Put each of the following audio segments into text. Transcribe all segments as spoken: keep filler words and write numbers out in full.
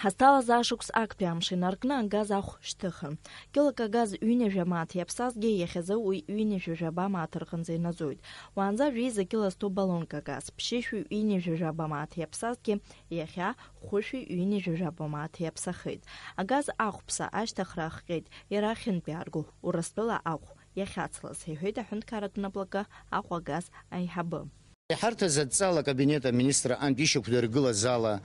Ҳазҭалаз ашықәс актәи амш инаркны агаз ахә шьҭыхын. Кьылак агаз ҩынҩажәа мааҭ иаԥсазҭгьы, иахьазы уи ҩынҩажәа жәаба мааҭ рҟынӡа инаӡоит. Уаанӡа жәеиза кьыла зҭоу баллонк агаз ԥшьышәи ҩынҩажәа жәаба мааҭ иаԥсазҭгьы, иахьа хәышәи ҩынҩажәа жәаба мааҭ иаԥсахеит. Агаз ахәԥса ашьҭыхра ахҟьеит, иара ахьынтә иаарго Урыстәыла ахә иахьацлаз, иҳәеит аҳәынҭқарратә наплакы Аҟәа агаз аиҳабы. Иҳарҭаз адҵала акабинет аминистр антә ишьақәдыргылаз ала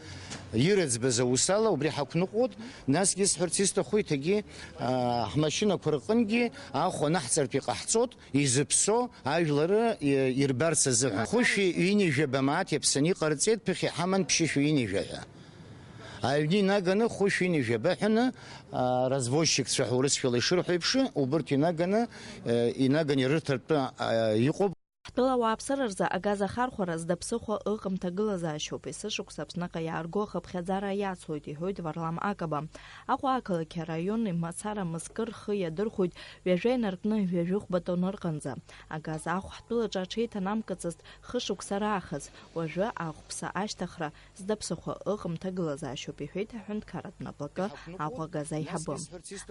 ирыӡбаз аус ала убри ҳақәныҟәоит, насгьы исҳәарц исҭаху иҭагьы, аа, ҳмашьынақәа рҟынгьы ахә анаҳҵартә иҟаҳҵоит, изыԥсо ажәлары, и-, ирбарц азыҳәан. Хәышәи ҩынҩажәаба мааҭ иаԥсаны иҟарҵеит, ԥыхьа иҳаман ԥшьышәи ҩынҩажәа ҳәа. Аҩны инаганы хәышәи ҩынҩажәаба ҳәаны, аа, развозчикцәа ҳәа урысшәала ишырҳәо еиԥш, убырҭ инаганы, э, инаганы ирырҭартәы, аа, иҟоуп. Ҳтәыла ауааԥсыра рзы агаз ахархәара зда ԥсыхәа ыҟам ҭагылазаашьоуп, есышықәса Аԥсныҟа иаарго ахыԥхьаӡара иацлоит, иҳәоит Варлам Акаба. Аҟәа ақалақь араиони мацара мызкы рхы иадырхәоит ҩажәа инаркны ҩажәихәба тонна рҟынӡа. Агаз ахә ҳтәылаҿы аҽеиҭанамкыцызт хышықәса раахыс, уажәы ахәԥса ашьҭыхра зда ԥсыхәа ыҟам ҭагылазаашьоуп, иҳәеит аҳәынҭқарратә наплакы Аҟәа агаз аиҳабы.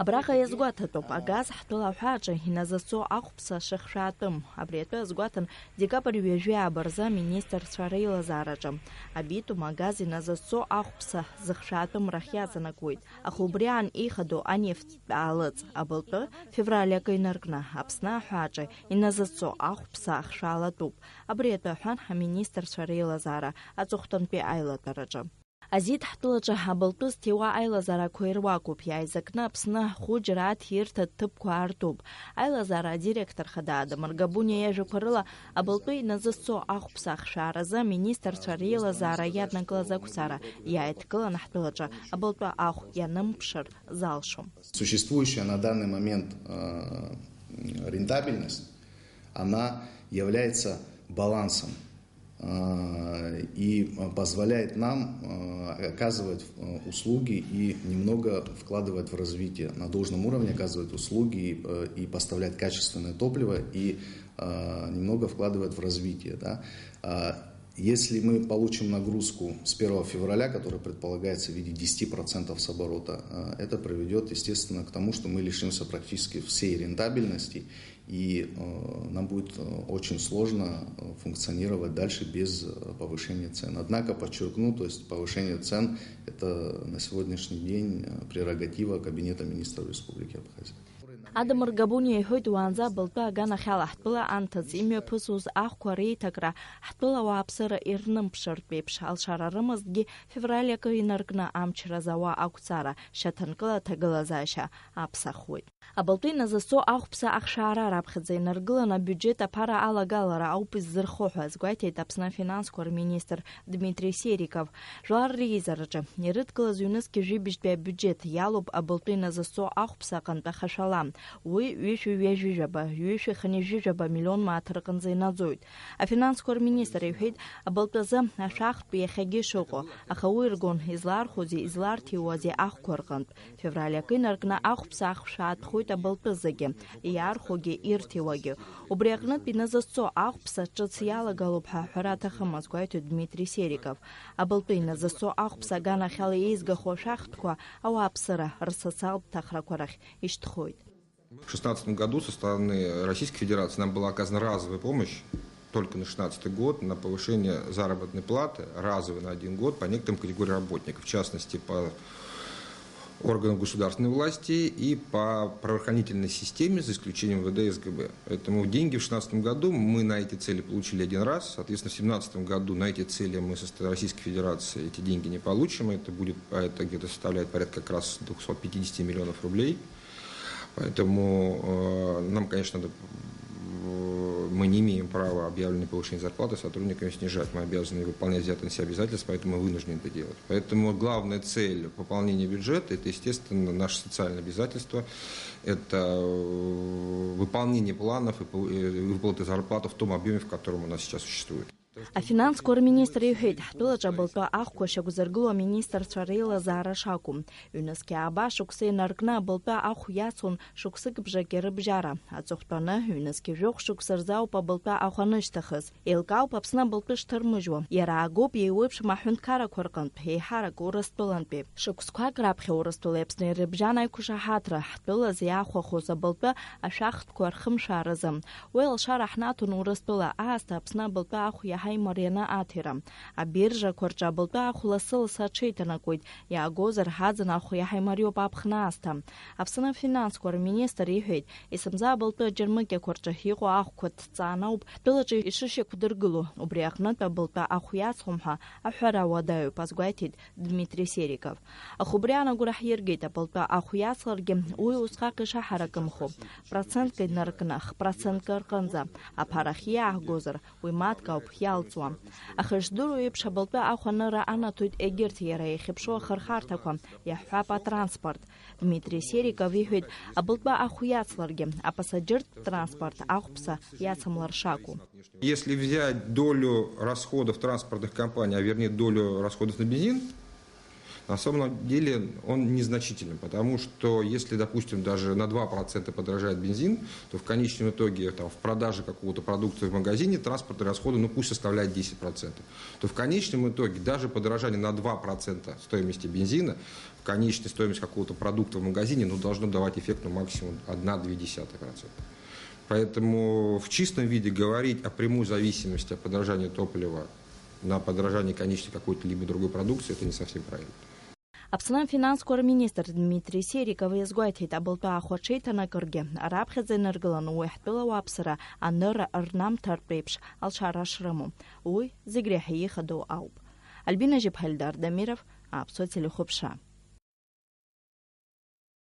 Абраҟа иазгәаҭатәуп, агаз ҳтәыла аҳәааҿы иназыцо ахәԥса шыхшәаатәым. Абри атәы азгәаҭан декабрь ҩажәи ааба рзы аминистрцәа реилазаараҿы. Абитум агаз иназыцо ахәԥса зыхшәаатәым рахь иаҵанакуеит, аха убри аан еихадоу анефттә аалыҵ абылтәы февраль акы инаркны Аԥсны аҳәааҿы иназыцо ахәԥса ахшәаалатәуп. Абри атәы аҳәан ҳаминистрцәа реилазаара аҵыхәтәантәи аилатәараҿы. Азид ҳтәылаҿы абылтәы зҭиуа аилазаарақәа ируакуп, иааизакны Аԥсны ахәыџьара аҭирҭа ҭыԥқәа аартуп. Аилазаара адиректор хада Адамыр Габуниа иажәақәа рыла, абылтәы иназыцо ахәԥса ахшәааразы аминистрцәа реилазаара иаднакылаз ақәцара иааидкылан ҳтәылаҿы абылтәы ахә ианымԥшыр залшом. Существующая на данный момент, э, рентабельность, она является балансом, э, и позволяет нам, э, оказывать, э, услуги и немного вкладывать в развитие, на должном уровне оказывать услуги и, э, и поставлять качественное топливо, и, э, немного вкладывать в развитие, да. А, если мы получим нагрузку с первого февраля, которая предполагается в виде десяти процентов с оборота, э, это приведёт, естественно, к тому, что мы лишимся практически всей рентабельности, и, э, нам будет, э, очень сложно, э, функционировать дальше без, э, повышения цен. Однако, подчеркну, то есть повышение цен — это на сегодняшний день, э, прерогатива Кабинета министров Республики Абхазия. Адамыр Габуниа иҳәоит, уаанӡа абылтәы аганахьала ҳтәыла анҭыҵ имҩаԥысуаз ахәқәа реиҭакра, ҳтәыла ауааԥсыра ирнымԥшыртә еиԥш, алшара рымазҭгьы, февраль акы инаркны амчра зауа ақәҵара, шьаҭанкыла аҭагылазаашьа аԥсахуеит. Абылтәы иназыцо ахәԥса ахшәаара раԥхьаӡа инаргыланы абиуџьет аԥара алагалара ауп иззырхо ҳәа азгәеиҭеит Аԥсны афинансқәа рминистр Дмитри Сериков. Жәлар реизараҿы ирыдкылаз ҩнызқь жәибжьтәи абиуџьеҭ иалоуп абылтәы иназыцо ахәԥса аҟынтә ахашәала. Уи ҩышәи ҩажәи жәаба, ҩышәи хынҩажәи жәаба миллион мааҭ рҟынӡа инаӡоит. Афинансқәа рминистр иҳәеит, абылтәы азы ашәахтә иахьагьы ишыҟоу, аха уи иргон, излаархәозеи, излаарҭиуазеи ахәқәа рҟынтә. Февраль акы инаркны ахәԥса ахшәаатәхоит абылтәы зегьы, иаархәогьы ирҭиуагьы. Убри аҟнытә иназыцо ахәԥса ҿыц иалагалоуп ҳәа аҳәара аҭахым, азгәеиҭоит Дмитри Сериков. Абылтәы иназыцо ахәԥса аганахьала еизгахо ашәахтәқәа ауааԥсыра рсоциалтә ҭахрақәа рахь ишьҭхоит. В шестнадцатом году со стороны Российской Федерации нам была оказана разовая помощь только на шестнадцатый год на повышение заработной платы разовой на один год по некоторым категориям работников, в частности, по органам государственной власти и по правоохранительной системе, за исключением В Д и С Г Б. Поэтому деньги в шестнадцатом году мы на эти цели получили один раз. Соответственно, в семнадцатом году на эти цели мы со стороны Российской Федерации эти деньги не получим. Это будет, а это где-то составляет порядка как раз двухсот пятидесяти миллионов рублей. Поэтому, э, нам, конечно, надо, э, мы не имеем права объявленное повышение зарплаты сотрудникам снижать. Мы обязаны выполнять взятые на себя обязательства, поэтому мы вынуждены это делать. Поэтому главная цель пополнения бюджета — это, естественно, наше социальное обязательство, это, э, выполнение планов и пол-, э, выплаты зарплаты в том объеме, в котором она сейчас существует. Афинансқәа рминистр иҳәеит, ҳтәылаҿы абылтәы ахәқәа шьақәзыргылоу аминистрцәа реилазаара шакәу. Ҩнызқьи ааба шықәса инаркны абылтәы ахә иацлон шықәсыкбжаки рыбжьара. Аҵыхәтәаны, ҩнызқьи жәохә шықәса рзы ауп абылтәы ахә анышьҭахыз. Еилкаауп Аԥсны абылтәы шҭармыжьуа. Иара агоуп еиуеиԥшым аҳәынҭқаррақәа рҟынтә, еиҳарак Урыстәылантәи. Шықәсқәак раԥхьа Урыстәылеи Аԥсни ирыбжьан аиқәшаҳаҭра, ҳтәылазы иаахәахоз абылтәы ашәахтәқәа рхымшәааразы. Уи алшара ҳнаҭон Урыстәыла аасҭа Аԥсны абылтәы ахә иаҳа имарианы аҭира. Абиржақәа рҿы абылтәы ахә лассы-лассы аҽеиҭанакуеит, иаагозар ҳаӡын ахә иаҳа имариоуп аԥхын аасҭа. Аԥсны афинансқәа рминистр иҳәеит, есымза абылтәы аџьармыкьақәа рҿы иҟоу ахәқәа ҭҵааны ауп ҳтәылаҿы ишышьақәдыргыло, убри аҟнытә абылтәы ахә иацлом ҳәа аҳәара уадаҩуп, азгәеиҭеит Дмитрий Сериков. Аха убри аан агәра ҳиргеит, абылтәы ахә иацларгьы уи усҟак ишаҳаракымхо, процентк инаркны, х-процентк рҟынӡа, аԥара ахьиааҳгозар, уи маҭк ауп иалҵуа. Аха ишдыру еиԥш, абылтәы ахә аныра анаҭоит егьырҭ иара иахьыԥшу ахырхарҭақәа, иаҳҳәап, атранспорт. Дмитрий Сериков иҳәеит, абылтәы ахә иацларгьы, апассаџьыртә транспорт ахәԥса иацымлар шакәу. Если взять долю расходов транспортных компаний, а вернее долю расходов на бензин, на самом деле он незначительный, потому что если, допустим, даже на два процента подорожает бензин, то в конечном итоге там, в продаже какого-то продукта в магазине транспортные расходы, ну пусть составляет десять процентов, то в конечном итоге даже подорожание на два процента стоимости бензина, в конечной стоимость какого-то продукта в магазине, ну, должно давать эффект, ну, максимум одна-две десятых процента. Поэтому в чистом виде говорить о прямой зависимости от подорожания топлива на подорожание конечной какой-то либо другой продукции, это не совсем правильно. Аԥсны афинансқәа рминистр Дмитрий Сериков иазгәеиҭеит, абылтәы ахә аҽеиҭанакыргьы, раԥхьаӡа инаргыланы уи ҳтәыла уаԥсыра аныра рнамҭартә еиԥш алшара шрымоу. Уи зегь реиҳа ихадоу ауп. Альбина Жьыԥҳа, Эльдар Дамиров, Аԥсуа телехәаԥшра.